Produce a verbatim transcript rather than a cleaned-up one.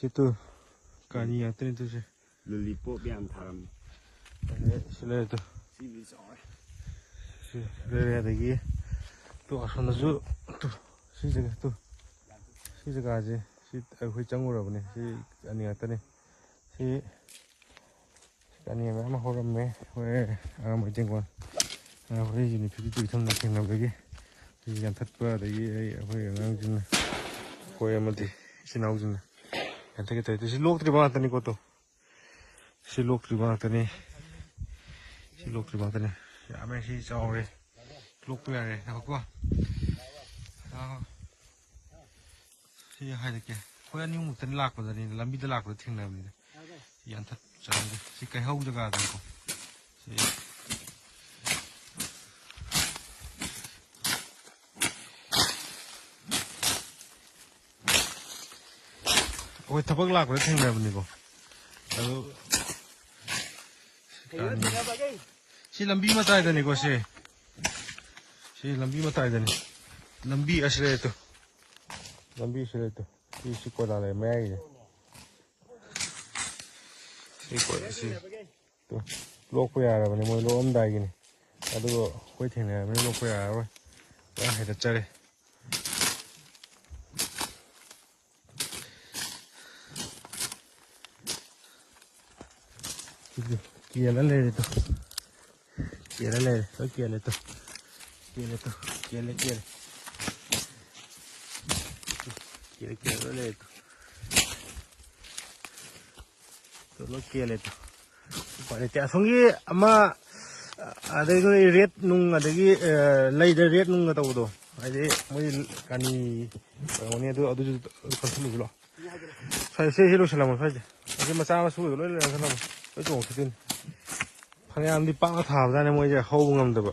ꯁꯤ ꯇꯨ, ꯀꯥꯅꯤ ꯉꯥꯛꯇꯅꯤ ꯇꯨꯁꯦ꯫ ꯂꯣꯂꯤꯄꯣꯞ ꯌꯥꯝ ꯊꯥꯔꯝꯃꯤ꯫ ꯑꯗꯩ ꯁꯤ ꯂꯩꯔꯦ ꯇꯨ꯫ ꯁꯤꯕꯨꯗꯤ ꯆꯥꯎꯔꯦ꯫ ꯁꯤ ꯂꯩꯔꯦ, ꯑꯗꯒꯤ ꯇꯨ ꯑꯁꯣꯝꯗꯁꯨ ꯇꯨ, ꯁꯤ ꯖꯒꯥ ꯇꯨ, ꯁꯤ ꯖꯒꯥꯁꯦ ꯁꯤ ꯑꯩꯈꯣꯏ ꯆꯪꯉꯨꯔꯕꯅꯦ꯫ ꯁꯤ ꯑꯅꯤ ꯉꯥꯛꯇꯅꯤ꯫ ꯁꯤ ꯀꯥꯅꯦꯟ ꯃꯌꯥꯝ ꯍꯧꯔꯝꯃꯦ꯫ ꯍꯣꯏ, ꯑꯉꯥꯡ ꯃꯩꯇꯩꯀꯣ꯫ ꯑꯩꯈꯣꯏ ꯌꯨꯅꯤꯠ ꯐꯤꯐꯇꯤ ꯇꯨ ꯏꯊꯝꯗ ꯊꯦꯡꯅꯕꯗꯒꯤ ꯁꯤ ꯌꯥꯟꯊꯠꯄ, ꯑꯗꯒꯤ ꯑꯩ, ꯑꯩꯈꯣꯏ ꯑꯉꯥꯡꯁꯤꯡꯅ, ꯑꯩꯈꯣꯏ ꯑꯃꯗꯤ ꯏꯆꯤꯟ ꯏꯅꯥꯎꯁꯤꯡꯅ ꯌꯥꯟꯊꯠꯀꯦ ꯇꯧꯔꯦ꯫ ꯁꯤ ꯂꯣꯛꯇ꯭ꯔꯤꯕ ꯉꯥꯛꯇꯅꯤꯀꯣ ꯇꯣ꯫ ꯁꯤ ꯂꯣꯛꯇ꯭ꯔꯤꯕ ꯉꯥꯛꯇꯅꯤ꯫ ꯁꯤ ꯂꯣꯛꯇ꯭ꯔꯤꯕ ꯉꯥꯛꯇꯅꯤ꯫ ꯌꯥꯝꯃꯦ, ꯁꯤ ꯆꯥꯎꯔꯦ꯫ ꯂꯣꯛꯄ ꯌꯥꯔꯦ꯫ ꯉꯥꯏꯈꯣꯀꯣ꯫ ꯑꯥ꯫ ꯁꯤ ꯍꯥꯏꯔꯛꯀꯦ꯫ ꯑꯩꯈꯣꯏ ꯑꯅꯤꯃꯨꯛꯇꯅꯤ ꯂꯥꯛꯄꯗꯅꯤ, ꯂꯝꯕꯤꯗ ꯂꯥꯛꯄꯗ ꯊꯦꯡꯅꯕꯅꯤꯗ꯫ ꯌꯥꯟꯊꯠ ꯆꯥꯔꯝꯗꯦ꯫ ꯁꯤ ꯀꯩꯍꯧ ꯖꯒꯥꯗꯅꯤꯀꯣ꯫ ꯁꯤ ꯑꯩꯈꯣꯏ ꯊꯕꯛ ꯂꯥꯛꯄꯗ ꯊꯦꯡꯅꯕꯅꯤꯀꯣ꯫ ꯑꯗꯨ ꯁꯤ ꯂꯝꯕꯤ ꯃꯇꯥꯏꯗꯅꯤꯀꯣ ꯁꯤ꯫ ꯁꯤ ꯂꯝꯕꯤ ꯃꯇꯥꯏꯗꯅꯤ꯫ ꯂꯝꯕꯤ ꯑꯁꯤ ꯂꯩꯔꯦ ꯇꯨ꯫ ꯂꯝꯕꯤ ꯑꯁꯤ ꯂꯩꯔꯦ ꯇꯨ꯫ ꯁꯤ, ꯁꯤ ꯀꯣꯏꯂꯥ ꯂꯩ ꯃꯌꯥꯏꯒꯤꯁꯦ꯫ ꯁꯤ ꯀꯣꯏ-, ꯁꯤ꯫ ꯇꯨ, ꯂꯣꯛꯄ ꯌꯥꯔꯕꯅꯤ, ꯃꯣꯏ ꯂꯣꯛꯑꯝꯗꯥꯏꯒꯤꯅꯤ꯫ ꯑꯗꯨꯒ ꯑꯩꯈꯣꯏ ꯊꯦꯡꯅꯔꯕꯅꯤ, ꯂꯣꯛꯄ ꯌꯥꯔꯔꯣꯏ꯫ ꯄꯨꯔꯥ ꯍꯥꯏꯗꯠꯆꯔꯦ꯫ ꯁꯤꯁꯨ ꯀꯦꯜꯂ ꯂꯩꯔꯦ ꯇꯨ꯫ ꯀꯦꯜꯂ ꯂꯩꯔꯦ꯫ ꯂꯣꯏ ꯀꯦꯜꯂꯦ ꯇꯨ꯫ ꯀꯦꯜꯂꯦ ꯇꯨ꯫ ꯀꯦꯜꯂꯦ, ꯀꯦꯜꯂꯦ꯫ ꯀꯦꯜꯂꯦ, ꯀꯦꯜꯂꯦ, ꯂꯣꯏ ꯂꯩꯔꯦ ꯇꯨ꯫ ꯇꯨ ꯂꯣꯏ ꯀꯦꯜꯂꯦ ꯇꯨ꯫ ꯎꯄꯥꯏ ꯂꯩꯇꯦ꯫ ꯑꯁꯣꯝꯒꯤ ꯑꯃ, ꯑꯗꯩ ꯅꯣꯏ ꯔꯦꯠ ꯅꯨꯡ, ꯑꯗꯒꯤ, ꯑ, ꯂꯩꯗ ꯔꯦꯠ ꯅꯨꯡꯒ ꯇꯧꯕꯗꯣ, ꯍꯥꯏꯗꯤ ꯃꯣꯏ ꯀꯥꯅꯤ ꯑꯣꯏꯔꯝꯒꯅꯤ, ꯑꯗꯨ, ꯑꯗꯨꯁꯨ ꯀꯛꯊꯠꯂꯨꯁꯤ ꯂꯥꯛꯑꯣ꯫ ꯁ꯭ꯋꯥꯏ, ꯁꯤ, ꯁꯤ ꯂꯣꯏꯁꯤꯜꯂꯝꯃꯣ ꯁ꯭ꯋꯥꯏꯁꯦ꯫ ꯑꯁꯤ ꯃꯆꯥ ꯃꯁꯨꯗꯣ ꯂꯣꯏ ꯂꯣꯏꯁꯤꯜꯂꯝꯃꯣ꯫ ꯂꯣꯏ ꯆꯣꯡꯊꯣꯛꯈꯤꯗꯣꯏꯅꯤ꯫ ꯐꯅꯌꯥꯝꯗꯤ ꯄꯥꯛꯅ ꯊꯥꯕꯖꯥꯠꯅꯤ ꯃꯣꯏꯁꯦ, ꯍꯧꯕ ꯉꯝꯗꯕ꯫